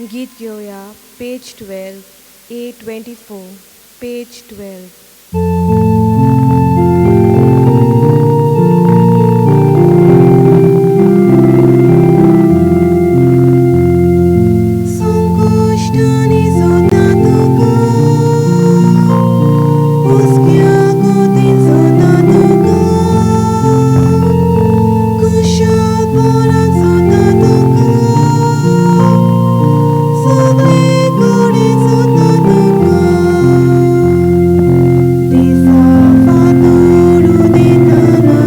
गीत घेवया पेज 12 A24 page 12. संकुश्टांनी सोदता तुका, हुस्क्या गोतीन सोदता तुका, खुशालपणान सोदता तुका, सगळे कडेन सोदता तुका, दिसा फांतोड उदेतना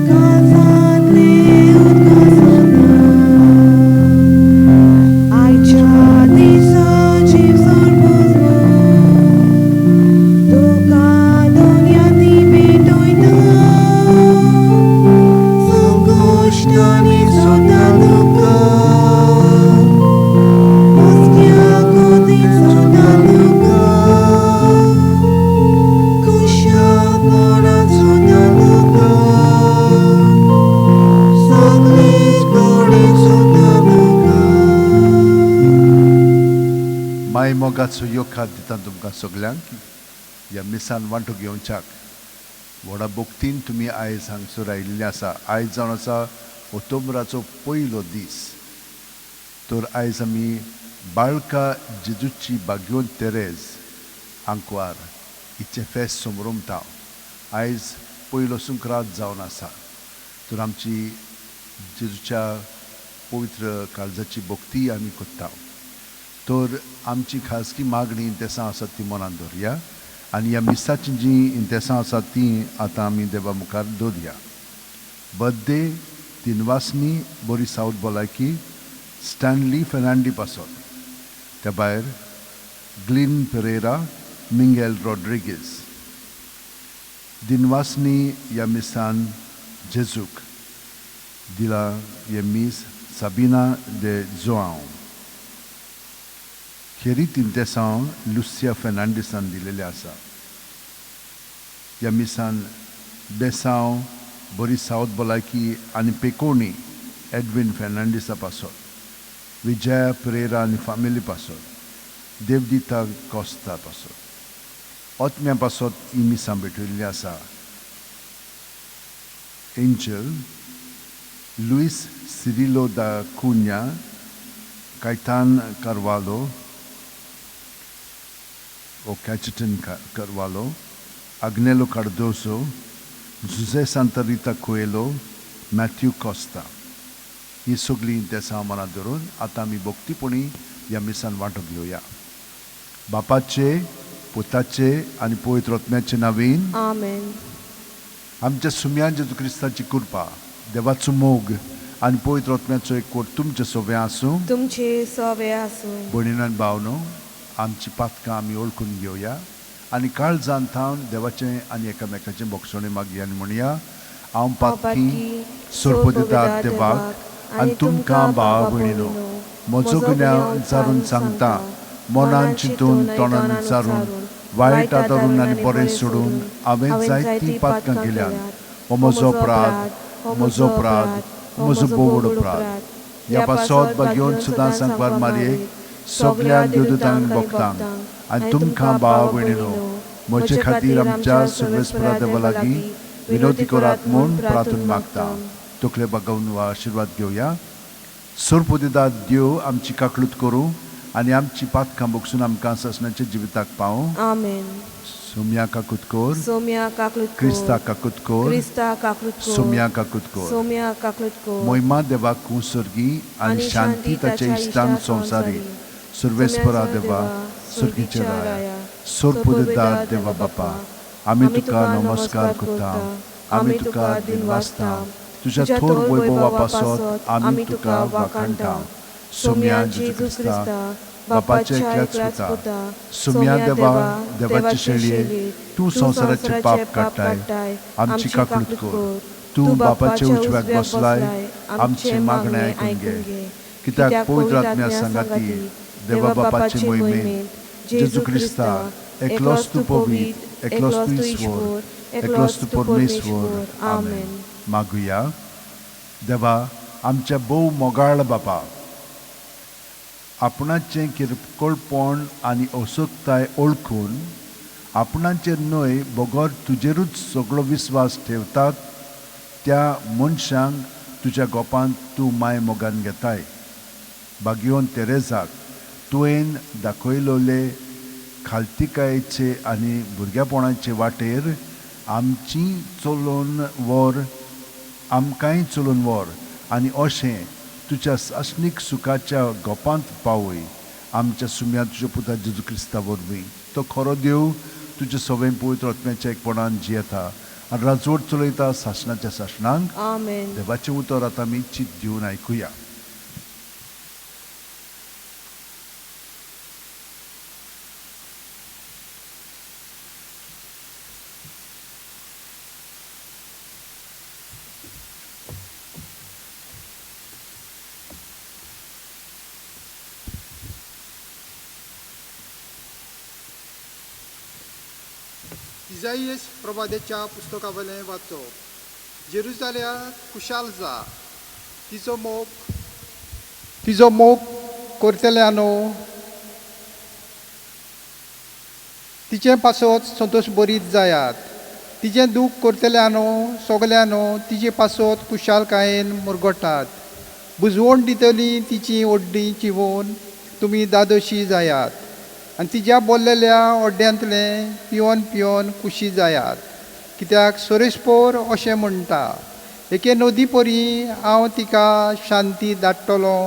काळजांतले उदक सोदना. आयच्या दिसा जीव सरबसलो, तुका दुनिया ती भेटयता, संकुश्टांनी सोदता तुका, हुस्क्या गोतीन सोदता तुका, खुशालपणान सोदता तुका, सगळे कडेन सोदता तुका. माय मोगाचो योखाद दिता तुमकां सगल्यांक ह्या मिसान वांटो घेवच्याक. व्हडा भक्तीन तुमी आयज हांगसर आयिल्ले आसा. आयज जावन आसा ओतोबराचो पयलो दीस. तर आयज आमी बाळका जेजूची भाग्यवंत तेरेज आंकवार हिचें फेस्त समरमता. आयज पयलो सुंक्रात जावन आसा. तर आमची जेजूच्या पवित्र काळजाची भक्ती आमी करता. तर आमची खाजगी मागणी इंतेसां आसात ती मनान दवरया आनी ह्या मिसाचीं जीं इंतेसां आसात तीं आतां आमी देवा मुखार दवरया. बर्थडे दिनवासनी बरी सावथ भलायकी स्टॅनली फेर्नांडी पासत. त्या भायर ग्लीन पेरेरा, मिंगेल रॉड्रिगीज. दिनवासनी ह्या मिसान जेजूक दिला हें मीस साबिना दे जोआंव. खेरीत इंतेसांव लुसिया फेर्नांडीसान दिलेलें आसा. ह्या मिसान बेसांव बरी सावथ भलायकी आनी पेकोणी एडवीन फेर्नांडीसा पासत, विजया परेरा आनी फामिली पासत, देवदिता कोस्ता पासत, ओतम्या पासत ही मिसां भेटयल्लीं आसा. एंजल लुईस सिरिलो दा कुन्या, कायतान कार्वालो ओ कॅचटन कार्वालो, आग्नेलो कार्दोसो, जुजे सांतारिता कुएलो, मॅथ्यू कोस्ता. ही सगळीं इंतेसां मनांत धरून आतां आमी भक्तीपणी ह्या मिसान वांटो घेवया. बापाचे, पुताचे आनी पवित्र आत्म्याचे नांवेन. आमेन. आमच्या सुम्या जेजू क्रिस्ताची कृपा, देवाचो मोग आनी पवित्र आत्म्याचो एकवट तुमचे सोवे आसूं. तुमचे सोवे आसूं. भयणीन आनी भावनो, आमची पातकां आमी ओळखून घेवया आनी काळजान थावन देवाचें आनी एकामेकाचें भोगसणें मागया आनी म्हणया, हांव पातकी सोरपदिता देवाक आनी तुमकां भावा भयणीनो म्हजो गुन्यांव विचारून सांगता. मनान चिंतून, तोंडान उच्चारून, वायट आदरून आनी बरें सोडून हांवें जायतीं पातकां केल्यात. हो म्हजो अपराध, हो म्हजो अपराध, हो म्हजो भोव अपराध. ह्या पासत भाग्योवन सदां सांगपार मारयेक, सगल्या देवदूतांक भोगतांक आनी तुमकां भावा भयणीनो म्हजे खातीर आमच्या सर्वेस्परा देवा लागीं विनोदी करात म्हूण प्रार्थना मागता. तकले बागोवन वा आशिर्वाद घेवया. सोरपुदिदा देव आमची काकलूत करूं आनी आमची पातकां भोगसून आमकां सासणाच्या जिविताक पावूं. आमेन. सोम्या काकूत कोर. सोम्या काकलूत कोर. क्रिस्ता काकूत कोर. क्रिस्ता काकलूत कोर. सोम्या काकूत कोर. सोम्या काकलूत कोर. मोहिमा देवाक सर्गी आनी शांती ताच्या इश्टांक संवसारी. सर्वेस्परा देवा, सर्गीचे राया, सोरपुदेदार देवा बापा, आमी तुका नमस्कार करता, आमी तुका दिनवासता. तुज्या थोर वैभवा पासत आमी तुका वाखाणटा. सोम्या जेजू क्रिस्ता, बापाच्या एकल्याच पुता, सोम्या देवा, देवाचे शेळये, तूं संवसाराचे पाप काडटाय, आमची काकलूत कर. तूं बापाच्या उजव्याक बसलाय, आमचे मागणें आयकून घे. कित्याक पवित्र आत्म्या सांगाती देवा बापाचे मोहिमेंत जेजू क्रिस्ता एकलोच तूं पवित्र, एकलोच तूं ईश्वर, एकलोच तूं परमेश्वर. आमेन. मागुया. देवा, आमच्या भोव मोगाळ बापा, आपणाचें किरकोळपण आनी अशक्ताय ओळखून आपणाचेर न्हय बगर तुजेरूच सगळो विस्वास ठेवतात त्या मनशांक तुज्या गोपांत तूं माय मोगान घेताय. भाग्यवंत तेरेजाक तुवें दाखयलोले खालतिकायेचे आनी भुरग्यापणाचे वाटेर आमची चलोवन व्हर, आमकांय चलोवन व्हर आनी अशें तुज्या सासणीक सुखाच्या गोपांत पावय आमच्या सुम्या तुज्या पुता जेजू क्रिस्ता वरवीं. तो खरो देव तुज्या सवें पवित्र आत्म्याच्या एकपणान जियेता आनी राजवट चलयता सासणाच्या सासणांक. आमेन. देवाचें उतर आतां आमी चित दिवन आयकुया. इजाईस प्रवाद्याच्या पुस्तकावयलें वाचप. जेरुजाल्या कुशाल जा, तिचो मोग करतल्यानो तिचे पासत संतोश बरीत जायात, तिचें दूख करतल्यानो सगल्यानो तिचे पासत कुशालकायेन मुरगटात. बुजवण दितली तिची ओड्डी चिवोवन तुमी दादोशी जायात आनी तिज्या बोल्लेल्या ओड्ड्यांतलें पिवन पिवन कुशी जायात. कित्याक सोरेस्पोर अशें म्हणटा, एके नदी परी हांव तिका शांती धाडटलो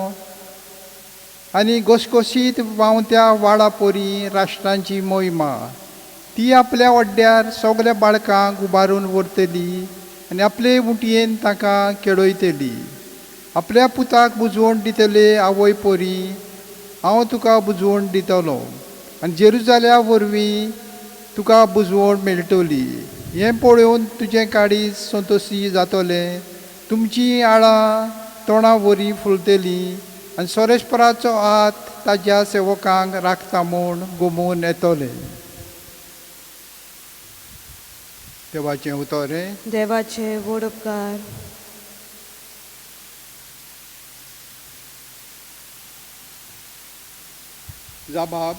आनी घसघशीत व्हांवत्या वाडा परी राष्ट्रांची मोहिमा. ती आपल्या ओड्ड्यार सगल्या बाळकांक उबारून व्हरतली आनी आपले मुठयेन तांकां खेळयतली. आपल्या पुताक बुजवण दितले आवय परी हांव तुका बुजवण दितलो आनी जेरुजाल्या वरवीं तुका बुजवण मेळटली. हें पळोवन तुजें काळीज संतोशी जातलें, तुमचीं आळां तोंडा वरी फुलतलीं आनी सोरेस्पराचो हात ताज्या सेवकांक राखता म्हूण गोमून येतलें. देवाचें उतर हें. देवाचे व्हड उपकार. जाबाब.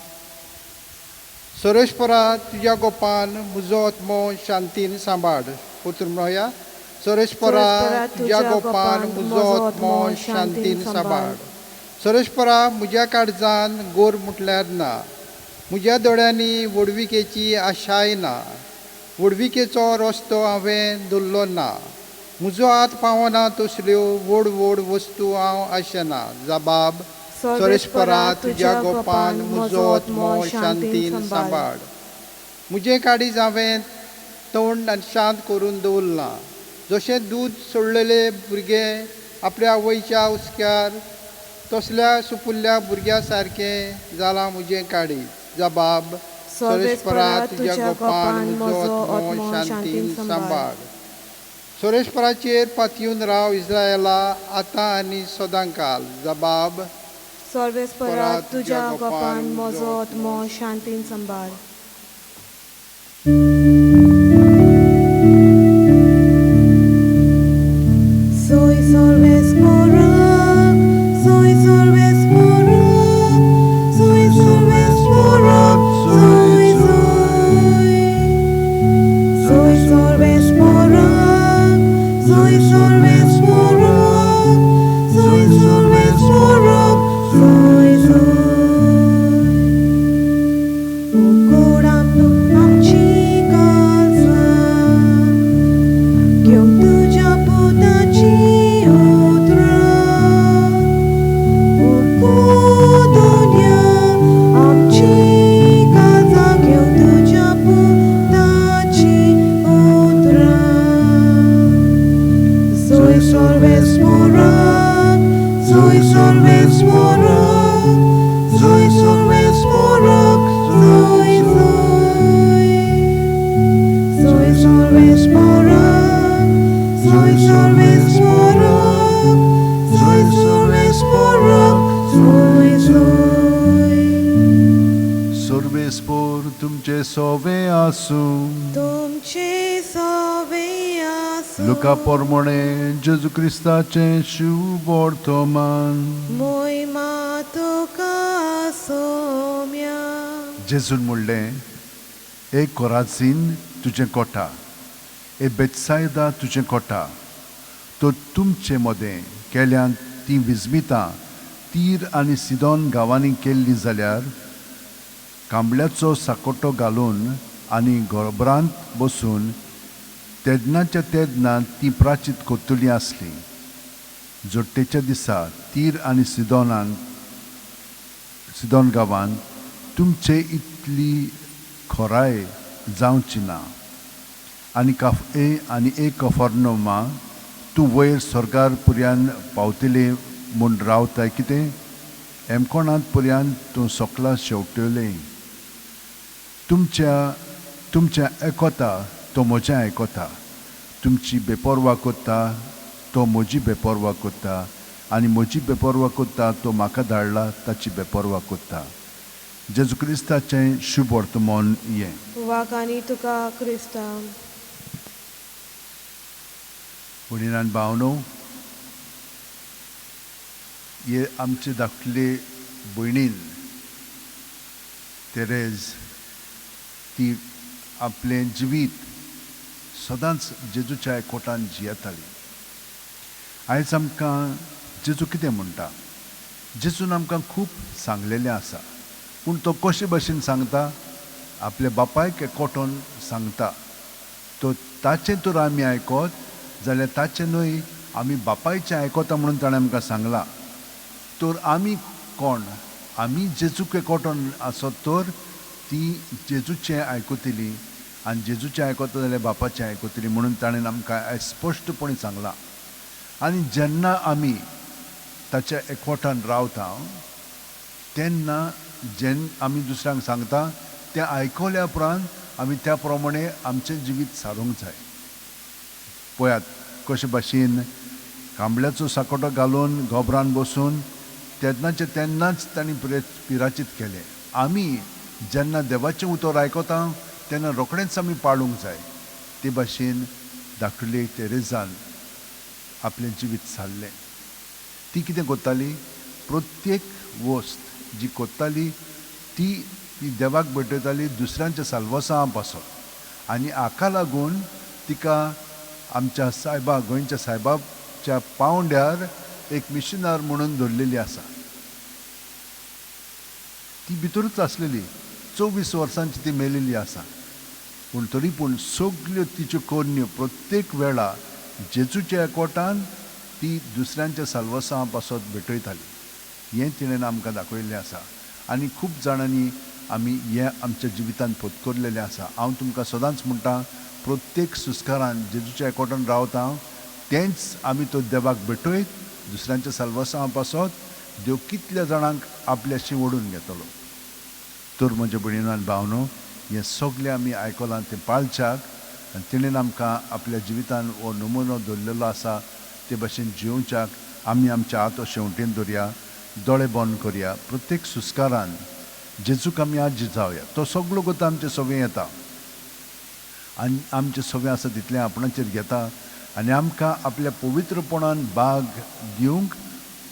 सोरेस्परा तुज्या गोपान म्हजो आत्मो शांतीन सांबाळ. परतून म्हणया, सोरेस्परा तुज्या गोपान म्हजो आत्मो शांतीन सांबाळ. सोरेस्परा म्हज्या काळजान गोर म्हटल्यार ना, म्हज्या दोळ्यांनी व्हडविकेची आशाय ना, व्हडविकेचो रस्तो हांवें धरलो ना, म्हजो हात पावना तसल्यो व्हड व्हड वस्तू हांव आशेना. जबाब. सोरेस्परा तुज्या गोपान म्हजो आत्मो शांतीन सांबाळ. म्हजें काळीज हांवें तोंड आनी शांत करून दवरलां, जशें दूद सोडलेले भुरगें आपल्या आवयच्या हुस्क्यार तसल्या सुपुल्ल्या भुरग्या सारकें जालां म्हजें काळीज. जबाब. सोरेस्परा तुज्या गोपान म्हजो आत्मो शांतीन सांबाळ. सोरेस्पराचेर पातयेवन राव इस्रायला आतां आनी सदांकाल. जबाब. सर्वेस्परा तुज्या गोपान म्हजो आत्मो शांतीन सांबाळ. Soy Sorvespora, soy Sorvespora, soy Sorvespora, soy soy. Soy Sorvespora, soy Sorvespora, soy Sorvespora, soy soy. Ukoramno amchi kalsa, घेवन तुज्या पुताची उतरां, उकोदुन्या आमची काळजां घेवन तुज्या पुताची उतरां. Soy Sorvespora, soy Sorvespora, soy Sorvespora, soy soy. Soy Sorvespora, soy Sorvespora, soy Sorvespora, soy soy. सर्वेस्पोर तुमचे सोवे आसूं. तुमचे सोवे आसूं. आसूं. लुका पोरमोणे जेजू क्रिस्ताचें शुभवर्तमान. मोहिमा तुका सोम्या. जेजून म्हणलें, ए कोराझीन, तुजें कोटा, ए बेतसायदा, तुजें कोटा, तर तुमचे मदें केल्यांत तीं विजमितां तीर आनी सिदोन गांवांनी केल्लीं जाल्यार, कांबळ्याचो साकोटो घालून आनी गोबरांत बसून तेदनाच्या तेदनां तीं प्राचीत करतलीं आसलीं. जोडटेच्या दिसा तीर आनी सिदोन गांवांत तुमचे इतली खोराय जावची ना. आनी काफ ए आनी ए कफर्नोमा, तूं वयर सरकार पर्यान पावतले म्हूण रावताय कितें? एमकोणांत पर्यान तूं सकला शेवटले. तुमच्या तुमचें आयकता तो म्हजें आयकता, तुमची बेपर्वा करता तो म्हजी बेपर्वा करता, आनी म्हजी बेपर्वा करता तो म्हाका धाडला ताची बेपर्वा करता. जेजू क्रिस्ताचें शुभ वर्तमान हें. वागांनी तुका क्रिस्तांव. भयणीन भावनो, हे आमचे धाकले भयणीन तेरेज ती आपलें जिवीत सदांच जेजूच्या एकवटान जियेताली. आयज आमकां जेजू कितें म्हणटा? जेजून आमकां खूब सांगलेलें आसा, पूण तो कशे भशेन सांगता? आपल्या बापायक एकवटोन सांगता. तो ताचें तर आमी आयकत जाल्यार ताचें न्हय, आमी बापायचें आयकता म्हणून ताणें आमकां सांगलां. तर आमी कोण? आमी जेजूक एकवटोन आसत तर ती जेजूचें आयकतली, आनी जेजूचें आयकता जाल्यार बापाचें आयकतली म्हणून ताणें आमकां आयज स्पश्टपणी सांगलां. आनी जेन्ना आमी ताच्या एकवटान रावता तेन्ना जेन्ना आमी दुसऱ्यांक सांगता तें आयकल्या उपरांत आमी त्या प्रमाणे आमचें जिवीत सारूंक जाय. पळयात कशे भाशेन कांबळ्याचो साकोटो घालून गोबरान बसून तेन्नाचे तेन्नाच तांणी पिराचीत केलें. आमी जेन्ना देवाचें उतर आयकता तेन्ना रोखडेंच आमी पाळूंक जाय. ते भाशेन धाकटुले तेरेजान आपलें जिवीत सारलें. ती कितें करताली? प्रत्येक वस्त जी करताली ती ती देवाक भेटयताली, दुसऱ्यांच्या साल्वासां पासत. आनी हाका लागून तिका आमच्या सायबा, गोंयच्या सायबाच्या पांवड्यार एक मिशनार म्हणून धरलेली आसा. ती भितरूच आसलेली, 24 वर्सांची ती मेलेली आसा. पूण तरी पूण सगल्यो तिच्यो करण्यो प्रत्येक वेळा जेजूच्या एकवटान ती दुसऱ्यांच्या साल्वासां पासत भेटयताली. हें तिणें आमकां दाखयल्लें आसा आनी खूब जाणांनी आमी हें आमच्या जिवितांत पत्करलेलें आसा. हांव तुमकां सदांच म्हणटा, प्रत्येक सुस्कारान जेजूच्या एकवटान रावता तेंच आमी तो देवाक भेटयत दुसऱ्यांच्या साल्वासां पासत देव कितल्या जाणांक आपल्याशी ओडून घेतलो. तर म्हज्या भयणीन आनी भावनो, हें सगळें आमी आयकलां तें पाळच्याक आनी तिणेन आमकां आपल्या जिवितान हो नमुनो दवरलेलो आसा ते भाशेन जियोवच्याक आमी आमच्या हात शेंवटेन दवरया, दोळे बंद करया. प्रत्येक सुस्कारान जेजूक आमी आज जावया. तो सगलो कोता आमचे सवें येता आनी आमचें सवें आसा तितलें आपणाचेर घेता आनी आमकां आपल्या पवित्रपणान बाग दिवंक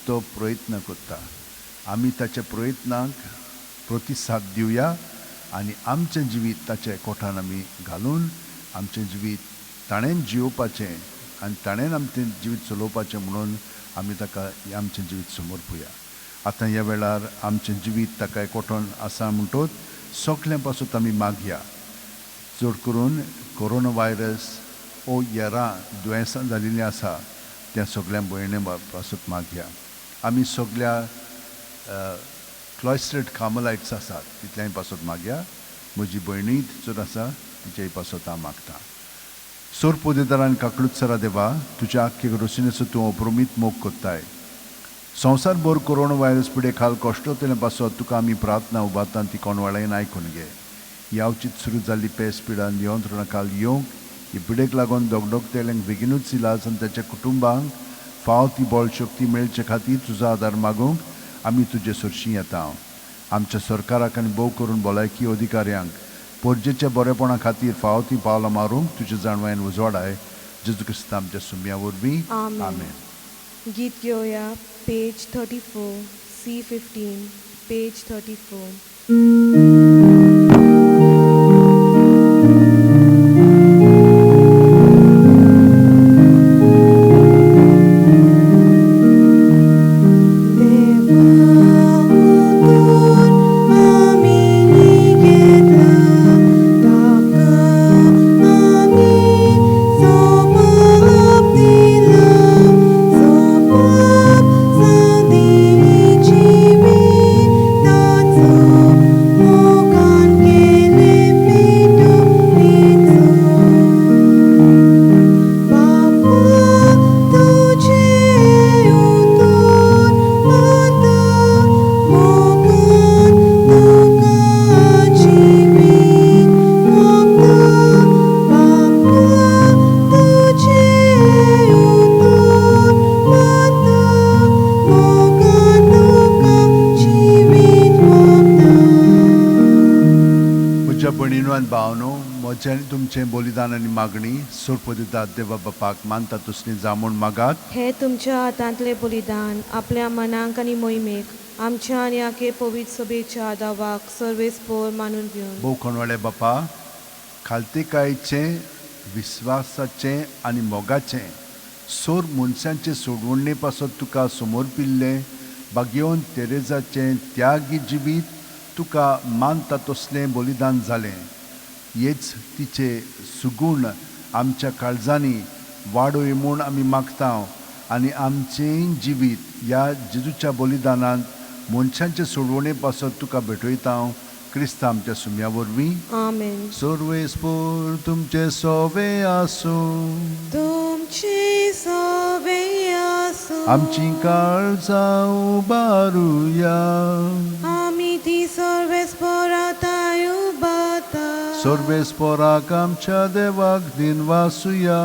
तो प्रयत्न करता. आमी ताच्या प्रयत्नांक प्रतिसाद दिवया आनी आमचें जिवीत ताच्या एकवटान आमी घालून आमचें जिवीत ताणें जियोवपाचें आनी ताणें आमचें जिवीत चलोवपाचें म्हणून आमी ताका आमचें जिवीत समर्पुया. आतां ह्या वेळार आमचें जिवीत ताका एकवटोन आसा म्हणटोच सगळ्यां पासून आमी मागया. चड करून कोरोना व्हायरस ओ येरां दुयेंसां जाल्लीं आसा त्या सगळ्या भयणी पासून मागया. आमी सगळ्या क्लॉयस्टर्ड कार्मलायट्स आसात तितल्याय पासत मागया. म्हजी भयणूय तिचोर आसा तिच्याय पासत हांव मागता. सोर पोदेदारान काकलुत्सरा देवा, तुज्या आख्खे रोसिनेचो तूं अप्रमीत मोग करताय. संवसारभर कोरोना व्हायरस पिडे खाल कश्टोतले पासत तुका आमी प्रार्थना उबारता ती कोणवाळायन आयकून घे. ही अवचीत सुरू जाल्ली पेस पिडा नियंत्रणा खाल येवंक, ही पिडेक लागून दगदगतेल्यांक बेगिनूच इलाज आनी ताच्या कुटुंबांक फाव ती बळ शक्ती मेळचे खातीर तुजो आदार मागूंक आमी तुजे सरशीं येता. आमच्या सरकाराक आनी भोव करून भलायकी अधिकाऱ्यांक परजेच्या बरेपणा खातीर फावो तीं पावलां मारूंक तुजे जाणवायेन उजवाडाय. जेजू क्रिस्ता आमच्या सुम्या वरवीं आमेन. गीत घेवया पेज 34 C15 page 34. तुमचें बलिदान आनी मागणी सोरपदितात देवा बापाक मानता तसली जामून मागात. हे तुमच्या हातांतले बलिदान आपल्या मनाक आनी मोहिमेक आमच्या आनी आखे पवित्र सभेच्या दावाक सर्वेस्पोर मानून घेवन. भोव खणवाळे बापा, खालतेकायचें विस्वासाचें आनी मोगाचें सोर मनशांचे सोडवणे पासत तुका समर्पिल्लें भाग्यवंत तेरेजाचें त्यागी जिवीत तुका मानता तसलें बलिदान जालें. हेच तिचे सुगूण आमच्या काळजांनी वाडोय म्हूण आमी मागता आनी आमचें जिवीत ह्या जेजूच्या बलिदानांत मनशांचे सोडवणे पासत तुका भेटयता क्रिस्ता आमच्या सुम्या वरवीं. आमेन. सर्वेस्पोर तुमचे सोवे आसूं. तुमचे सोवे आसूं. आमची काळजां उबारुया. आमी ती सर्वेस्पोराताय उबाता. सर्वेस्पोराक आमच्या देवाक दिनवासुया.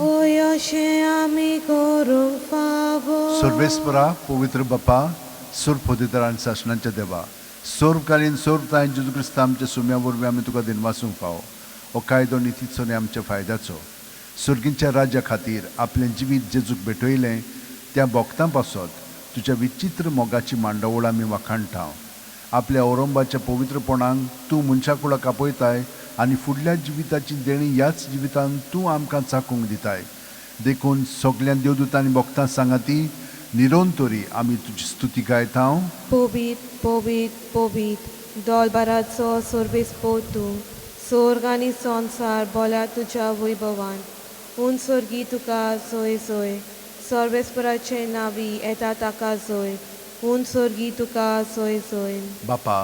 ओय अशें आमी करूंक फावो. सर्वेस्परा पवित्र बापा, सर्वपदितर आनी सासणाच्या देवा, सर्वकालीन सर्वताय जेजू क्रिस्ता आमच्या सुम्या वरवीं आमी तुका दिनवासूंक फावो. हो कायदो नितीचो आनी आमच्या फायद्याचो. सर्गींच्या राज्या खातीर आपलें जिवीत जेजूक भेटयलें त्या भक्तां पासत तुज्या विचित्र मोगाची मांडावळ आमी वाखाणटा. आपल्या औरंबाच्या पवित्रपणाक तूं मनशाकुळाक आपयताय आनी फुडल्या जिविताची देणी ह्याच जिवितान तूं आमकां चाकूंक दिताय. देखून सगळ्या देवदूतांनी भक्तां सांगाती निरंतरी आमी तुजी स्तुती गायता. पवित्र पवित्र पवित्र दोलबाराचो सर्वेस्पोर तूं, स्वर्ग आनी संवसार बोल्या तुज्या वैभवान. उन स्वर्गी तुका जोय जोय, सर्वेस्पराचे नावी येता ताका जोय, उन स्वर्गी तुका जोय जोय. बापा,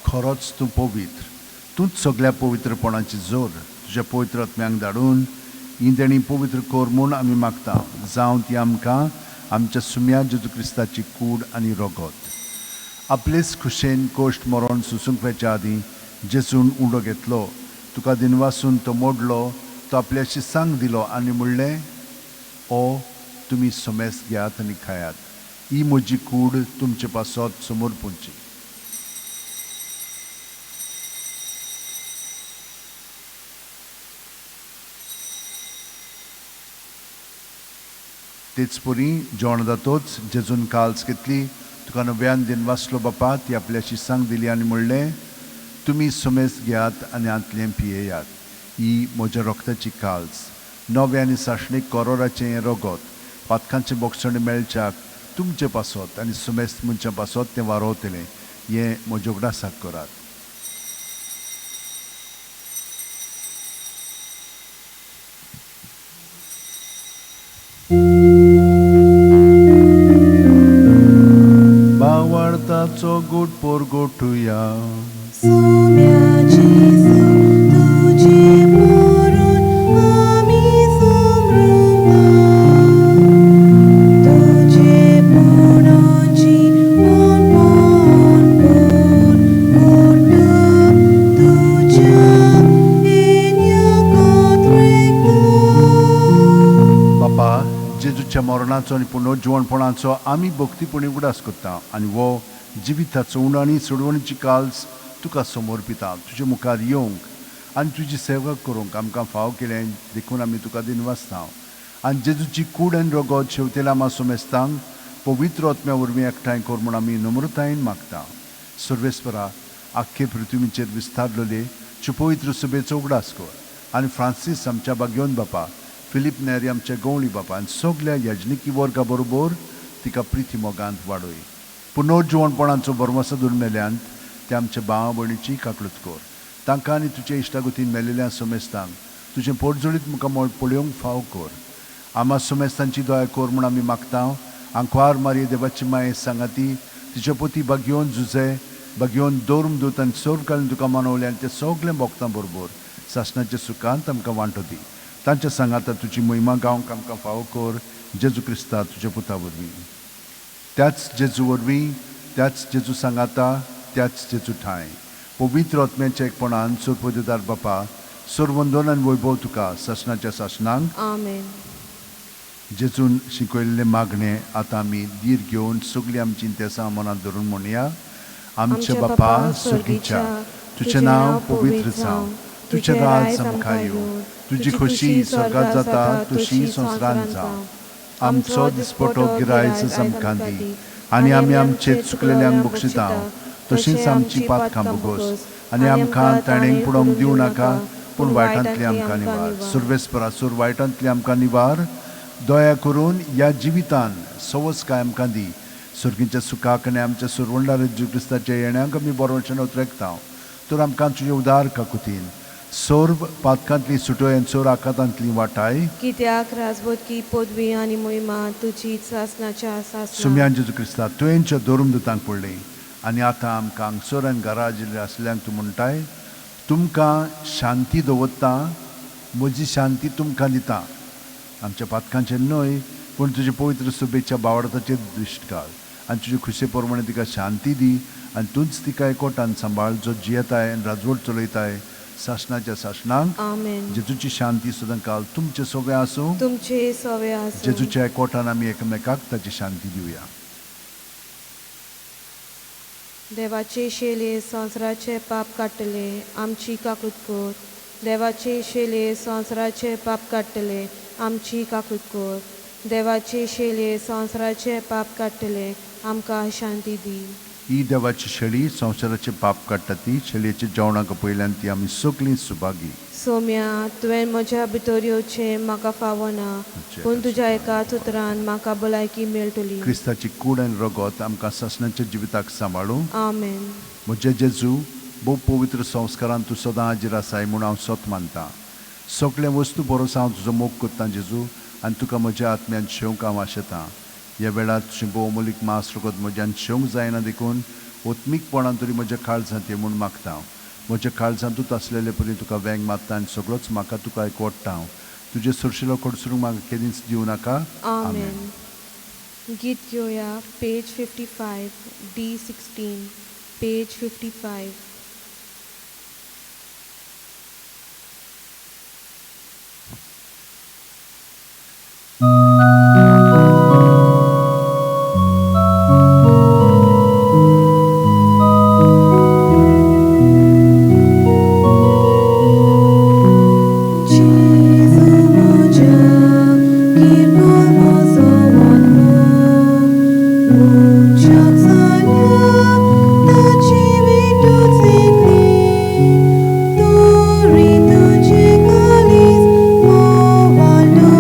खरोच तूं पवित्र, तूंच सगळ्या पवित्रपणाची जोर. तुज्या पवित्र आत्म्यांक धाडून हीं देणीं पवित्र कर म्हूण आमी मागता, जावं ती आमकां आमच्या सुम्या जेजू क्रिस्ताची कूड आनी रगत. आपलेच खुशेन कश्ट मरण सोंसूंक वेच्या आदीं जेजून उंडो घेतलो, तुका दिनवासून तो मोडलो, तो आपल्या शिसांक दिलो आनी म्हणलें, ओ तुमी समेस्त घेयात आनी खायात, ही म्हजी कूड तुमचे पासत समर्पूंची. तेच परी जेवण जातोच जेजून काल्स घेतली, तुका नव्यान दिनवासलो बापा, ती आपल्या शिसांक दिली आनी म्हणलें, तुमी समेस्त घेयात आनी हांतलें पियेयात, ही म्हज्या रक्ताची काल्स, नवें आनी सासणीक करोराचें हें रगत, पातकांचें बोगसणें मेळच्याक तुमचे पासत आनी समेस्त मनशां पासत तें वारोवतलें, हें म्हज्या उगडासाक करात. बावडताचो गोड पोरगोटुया. जेजूच्या मरणाचो आनी पुनर्जिवणपणाचो आमी भक्तीपणी उगडास करता आनी हो जिविताचो उणो आनी सोडवणीची काल्स तुका समर्पिता. तुजे मुखार येवंक आनी तुजी सेवा करूंक आमकां फाव केलें देखून आमी तुका दिनवासता. आनी जेजूची कूड आनी रगत शेवतेल्या आमा सोमेस्तांक पवित्र आत्म्या वरवीं एकठांय कर म्हूण आमी नम्रतायेन मागता. सर्वेस्परा, आख्खे पृथ्वीचेर विस्तारलेले पवित्र सभेचो उगडास कर आनी फ्रांसीस आमच्या भाग्योन बापा, फिलीप नेरी आमच्या गवळी बापा आनी सगल्या याजनिकी वर्गा बरोबर तिका प्रिती मोगांत वाडय. पुनर्जिवणपणाचो भरवंसो धरून मेल्यांत ते आमच्या भावा भयणीची काकळूत कर. तांकां आनी तुजे इश्टागतीन मेलेल्या समेस्तांक तुजें पोटजळीत मुखामळ पळोवंक फाव कर. आमा समेस्तांची दया कर म्हूण आमी मागता. आंकवार मारये देवाची माये सांगाती तिचे पोती भाग्योन जुजे भाग्योन धर्मदूत आनी सर्वकालीन तुका मानवले आनी ते सगळे भोगतां बरोबर सासणाच्या सुखांत आमकां वांटो दी. तांच्या सांगाता तुजी महिमा गावंक आमकां फावो कर जेजू क्रिस्ता तुज्या पुता वरवीं. त्याच जेजू वरवीं, त्याच जेजू सांगाता, त्याच जेजू ठांय पवित्र आत्म्याच्या एकपणान सर्वपदेदार बापा सर्वंदन आनी वैभव तुका सासणाच्या सासणांक. आमेन. जेजून शिकयल्लें मागणें आतां आमी धीर घेवन सगळीं आमचीं तेसां मनांत धरून म्हणया. आमच्या बापा स्वर्गीच्या, तुजें नांव पवित्र जावं, तुजें राज आमकां येवं, तुजी खोशी स्वर्गांत जाता तशी संवसारांत जावं. आमचो दिसपटो गिरायच आमकां दी आनी आमी आमचे चुकलेल्यांक बक्षिता तशींच आमची पातकां भोगोस आनी आमकां ताणें पडोवंक दिवं नाका, पूण वायटांतली आमकां निवार. सर्वेस्परा, सुर वायटांतली आमकां निवार. दया करून ह्या जिवितान सवस काय आमकां दी. सर्गीच्या सुखाक आनी आमच्या सुरवंडार जेजू क्रिस्ताच्या येण्याक आमी बरोवचें उतरेकता. तर आमकां तुजे उदार काकुतीन सर्व पातकांतली सुटय आनी चोर आकातांतली वाटाय. कित्याक राजबोधकी पदवी आनी महिमा तुजी सासणाच्या सासणाक. सुम्यान जेजू क्रिस्ता, तुवेंच्या धर्मदूतांक पडली आनी आतां आमकां हांगसर आनी घरा आजिल्ले आसल्यांक तूं म्हणटाय, तुमकां शांती दवरता, म्हजी शांती तुमकां दिता. आमच्या पातकांचेर न्हय पूण तुजे पवित्र सभेच्या बावडताचेर दृश्ट घाल आनी तुजे खुशे प्रमाणे तिका शांती दी आनी तूंच तिका एकवटान सांबाळ जो जियेताय आनी राजवट चलयताय सासणाच्या सासणांक. आमेन. जेजूची शांती सदां काल तुमचे सगळे आसूं. तुमचे सवे आसूं. जेजूच्या एकवटान आमी एकामेकाक ताची शांती दिवया. देवाचे शेले संवसाराचे पाप काडटले, आमची काकूत कर. देवाचे शेले संवसाराचे पाप काडटले, आमची काकूत कर. देवाचे शेले संवसाराचे पाप काडटले, आमकां शांती दी. ही देवाची शेळी संवसाराचे पाप काडटा ती शेळयेच्या जेवणाक पयल्यान ती आमी सगळीं सुभागी. सोम्या, तुवें म्हज्या भितर येवचें म्हाका फावना, पूण तुज्या एकाच उतरान म्हाका भलायकी मेळटली. क्रिस्ताची कूड आनी रगत आमकां सासणाच्या जिविताक सांबाळूं. आमेन. म्हज्या जेजू, भोव पवित्र संस्कारान तूं सदां हाजीर आसाय म्हूण हांव सत मानतां. सगळ्या वस्तू परस हांव तुजो मोग करतां जेजू आनी तुका म्हज्या आत्म्यान शेवंक हांव आशेतां. ह्या वेळार तुजें भोव अमोलीक मास रगत म्हज्यान शेवंक जायना देखून ओत्मीकपणान तरी म्हज्या काळजांत ये म्हूण मागता. म्हज्या काळजांतूच आसलेले परी तुका वेंग मारता आनी सगळोच म्हाका तुका एकवटता. तुजें सुरशिलो कडसरूंक म्हाका केदींच दिवं नाका. आमेन. आमेन. गीत घेवया पेज 55 D 16, page 55. जेजू म्हज्या किरकोळ म्हजो आत्मो, मनशाक जाल्या ताची विटूच एकली, तरी ताचें काळीज मोवाळटलें.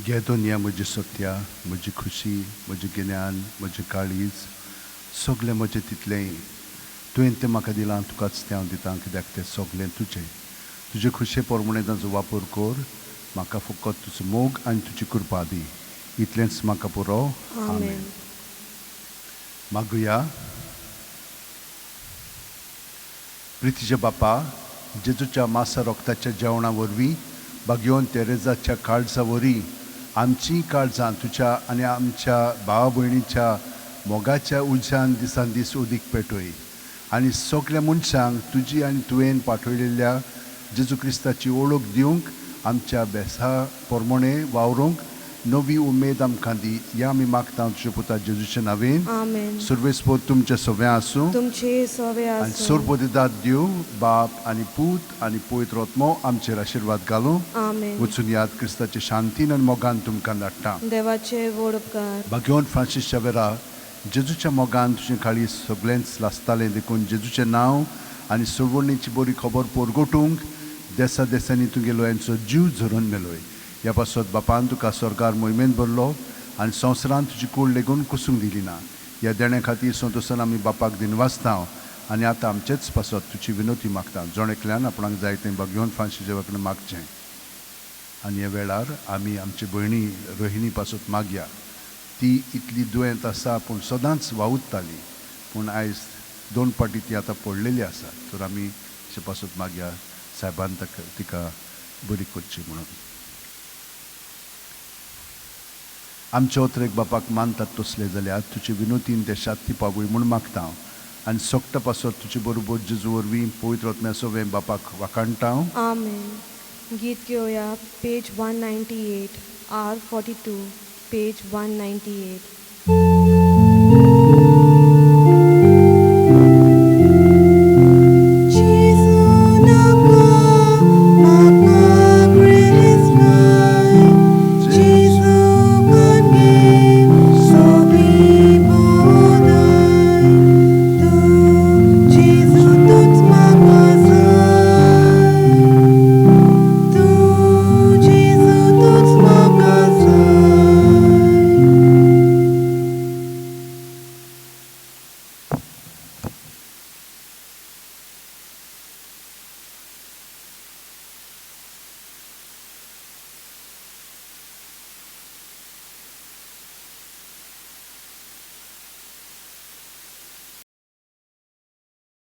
घे दोनया म्हजी सत्या, म्हजी खुशी, म्हजें गिन्यान, म्हजें काळीज, सगलें म्हजें तितलेंय. तुवें तें म्हाका दिलां, तुकाच तें हांव दितां, कित्याक तें सगलें तुजें. तुजे खुशे प्रमाणें तांचो वापर कर. म्हाका फकत तुजो मोग आनी तुजी कृपा दी, इतलेंच म्हाका पुरो. आमेन. मागुया. प्रितीच्या बापा, जेजूच्या मासा रोगताच्या जेवणा वरवीं बागयोवन तेरेजाच्या काळजा वरी आमचीं काळजां तुज्या आनी आमच्या भावा भयणीच्या मोगाच्या उज्यान दिसान दीस उदीक पेटय आनी सगल्या मनशांक तुजी आनी तुवें पाठयलेल्या जेजू क्रिस्ताची ओळख दिवंक आमच्या बेसा प्रमाणे वावरूंक नवी उमेद आमकां दी. या आमी मागता तुज्या पुता जेजूच्या नांवेन. आमेन. सुर्वेस्पोत तुमच्या सव्या आसूं. तुमचे सवे आनी आसूं. सोरपोदिदात देव बाप आनी पूत आनी पवित्र आत्मो आमचेर आशिर्वाद घालूं. आमेन. वचून याद, क्रिस्ताचे शांतीन आनी मोगान तुमकां धाडटा. देवाचे व्हड उपकार. भाग्योन फ्रांसीस शावेरा, जेजूच्या मोगान तुजें काळीज सगळेंच लासतालें, देखून जेजूचें नांव आनी सोडवणीची बरी खबर परगटूंक देसा देसांनी तुगेलो यांचो जीव झरोवन मेलोय. ह्या पासत बापान तुका स्वर्गार मोहिमेंत भरलो आनी संवसारांत तुजी कूड लेगून कुसूंक दिली ना. ह्या देण्या खातीर संतोशान आमी बापाक दिनवासता आनी आतां आमचेच पासत तुजी विनवती मागता. जण एकल्यान आपणाक जाय तें भाग्योन फ्रांसीस कडेन मागचें. आनी ह्या वेळार आमी आमचे भयणी रोहिणी पासत मागया. ती इतली दुयेंत आसा पूण सदांच वावुरताली, पूण आयज दोन पाटी ती आतां पडलेली आसा. तर आमी तिचे पासत मागया, सायबान ताका तिका बरी करची म्हणून. आमच्या ओतरेक बापाक मानतात तसले जाल्यार तुजे विनोतीन ते शात्ती पावय म्हूण मागता हांव. आनी सोगटा पासत तुजे बरोबर जेजू वरवीं पवित्र आत्म्या सोवें बापाक वाखाणटा हांव. आमेन. गीत घेवया, page 198, R 42, page 198.